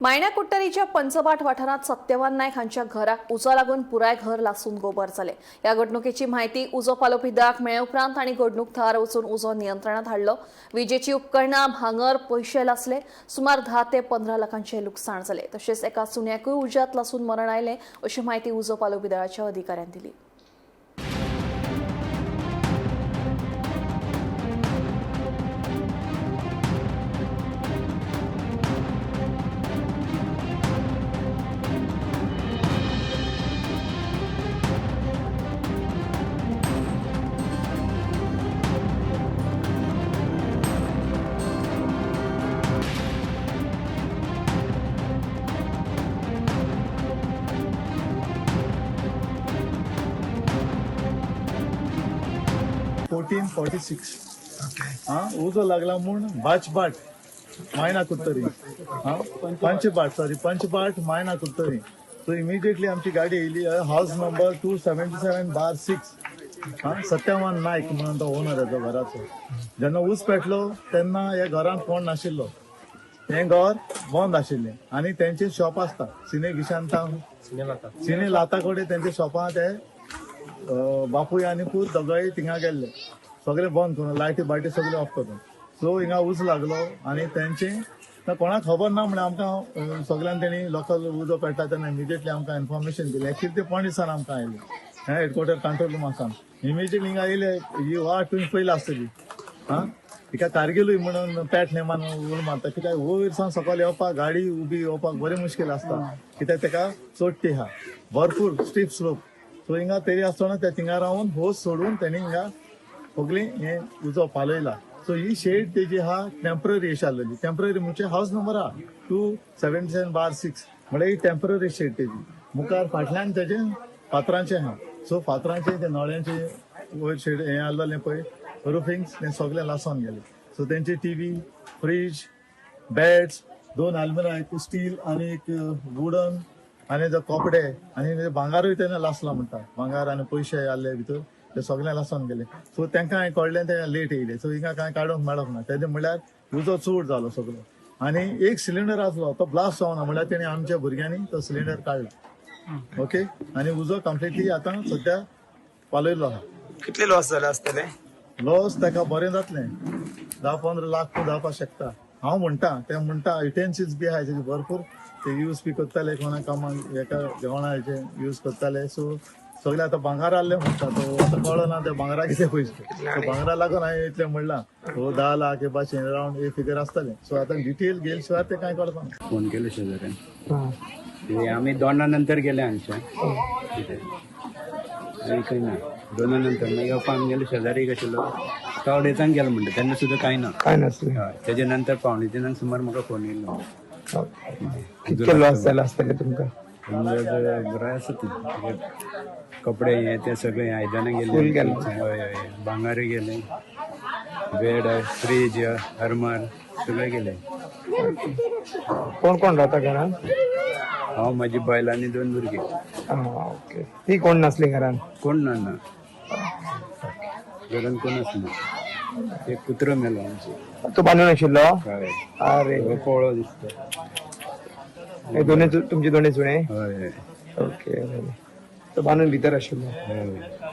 मायण्या कुट्टरीच्या पंचबाट वाठारांत सत्यवान नायक हांच्या घराक उजो लागून पुराय घर लासून गोबर जालें. ह्या घडणुकेची म्हायती उजो पालोवपी दळाक मेळ्ळे उपरांत तांणी घडणूक थळार वचून उजो नियंत्रणात हाडलो. विजेची उपकरणां, भांगर, पयशे लासले. सुमार 10 ते 15 लाखांचें लुकसाण जालें. तशेंच एका सुण्याकूय उज्यांत लासून मरण आयलें अशी म्हायती उजो पालोवपी दळाच्या अधिकाऱ्यान दिली. फोर्टीन फोर्टी सिक्स हा उजो लागला म्हूण बाचबाट मायना कुत्तरी, हा पंचबाट, सॉरी पंचबाट मायना कुत्तरी. सो इमिजिएटली आमची गाडी येयली. हावस नंबर 277/6, हा सत्यवान नायक म्हणून तो ओनर हेजो घराचो. जेन्ना ऊस पेटलो तेन्ना ह्या घरांत कोण नाशिल्लो, हें घर बंद आशिल्लें आनी तेंचे शॉप आसता सिने गिशांता सिने लाता कडेन तेंचे शॉपां ते बापूय आनी पूत दोगांय थिंगा गेल्ले, सगळे बंद करून लायटी बायटी सगळे ऑफ करून. सो हिंगा ऊस लागलो आनी तेंचे कोणाक खबर ना म्हळ्यार आमकां सगळ्यान तेणी लोकल उजो पेट्टा तेन्ना इमिजिएटली आमकां इन्फॉर्मेशन दिलें. एक्चुअली ते पणजेसान आमकां आयले, हें हेडक्वॉर्टर कंट्रोल रूमासान इमिजिएटली हिंगा येयले. ही वाट तुमी पयली आसतली, हा हिका कारगिलूय म्हणून पेट नेमान उड मारता, कित्याक वयर सावन सकयल येवपाक गाडी उबी येवपाक बरें मुश्कील आसता, कित्याक तेका चडटी आहा भरपूर स्टीप स्लोप. सो हिंगा तरी आसतना ते थिंगा रावन होस सोडून तेणी हिंगा सगळी हे उजो पालयला. सो ही शेड तेजी आहा टेम्पररी अशी आसलेली. टेम्पररी म्हणजे हावस नंबर आहा 277/6, म्हळ्यार ही टेम्पररी शेड तेजी. मुखार फाटल्यान तेजे फातरांचे आहा. सो फातरांचे ते नळ्यांचे वयर शेड हें आहलेलें पळय रुफिंग्स, तें सगळें लासून गेलें. सो तेंचे टीव्ही, फ्रीज, बेड्स, दोन आलमिरा, एक स्टील आनी एक वुडन, आनी जे कपडे आनी ते भांगारूय तेणे लासला म्हणटा. भांगार आनी पयशे आहले भितर, ते सगळे लासून गेले. सो तांकां हांवें कळ्ळें, ते लेट येयले. सो हिंगा कांय काडूंक मेळोंक ना. तेजें म्हणल्यार उजो चड जालो सगळो आनी एक सिलिंडर आसलो तो ब्लास्ट जावना, म्हणल्यार तेणी आमच्या भुरग्यांनी तो सिलिंडर काडला. ओके, आनी उजो कंप्लिटली आतां सद्या पालयल्लो आहा. कितले लॉस झाले असतले? लॉस ताका बरें जातलें, 10-15 लाख तूं जावपाक शकता हांव म्हणटा. ते म्हणटा युटेन्सिल्स बी आहाय तेजे भरपूर, ते यूज बी करताले कोणा कामाक, हेका जेवणा हेचे यूज करताले. सो सगळे आतां भांगार आहले म्हणटा, तो आतां कळना ते भांगरा कितें पयशे. सो भांगरा लागून हांवें इतलें म्हणलां, हो 10 लाख हे भाशेन रावंड हे फिगर आसतलें. सो आतां डिटेल गेल शिवाय ते कांय कळपाना. फोन केलो शेजाऱ्यान. ते आम्ही दोना नंतर गेले हांगच्यान कितें आनी खंय ना. दोना नंतर मागीर येवपा आमगेलो शेजारी एक आशिल्लो, तो अडेचांक गेलो म्हणटा, तेन्ना सुद्दां कांय ना. काय नसले? हय, तेजे नंतर 2:45 सुमार म्हाका फोन येयलो. कितके लॉस झाला असतले तुमका? अंदाज बरें आसा ती कपडे हे ते सगळे आयदनां फूल गेले. गेले. हय हय, भांगारूय गेले, बेड, फ्रीज, आरमार सगळे गेले. कोण कोण राहता घरान? हांव, म्हाजी बायल आनी दोन भुरगीं. हा, ओके. ती कोण नसली घरान? कोण ना, ना, घरान कोणच ना. एक कुत्रो मेलो आमचो. तो बांदून आशिल्लो? हय. अरे. हो, पोळो दिसता. हे दोन्ही तुमचे दोन्ही सुणे? हय. ओके, तो बांदून भितर आशिल्लो? हय.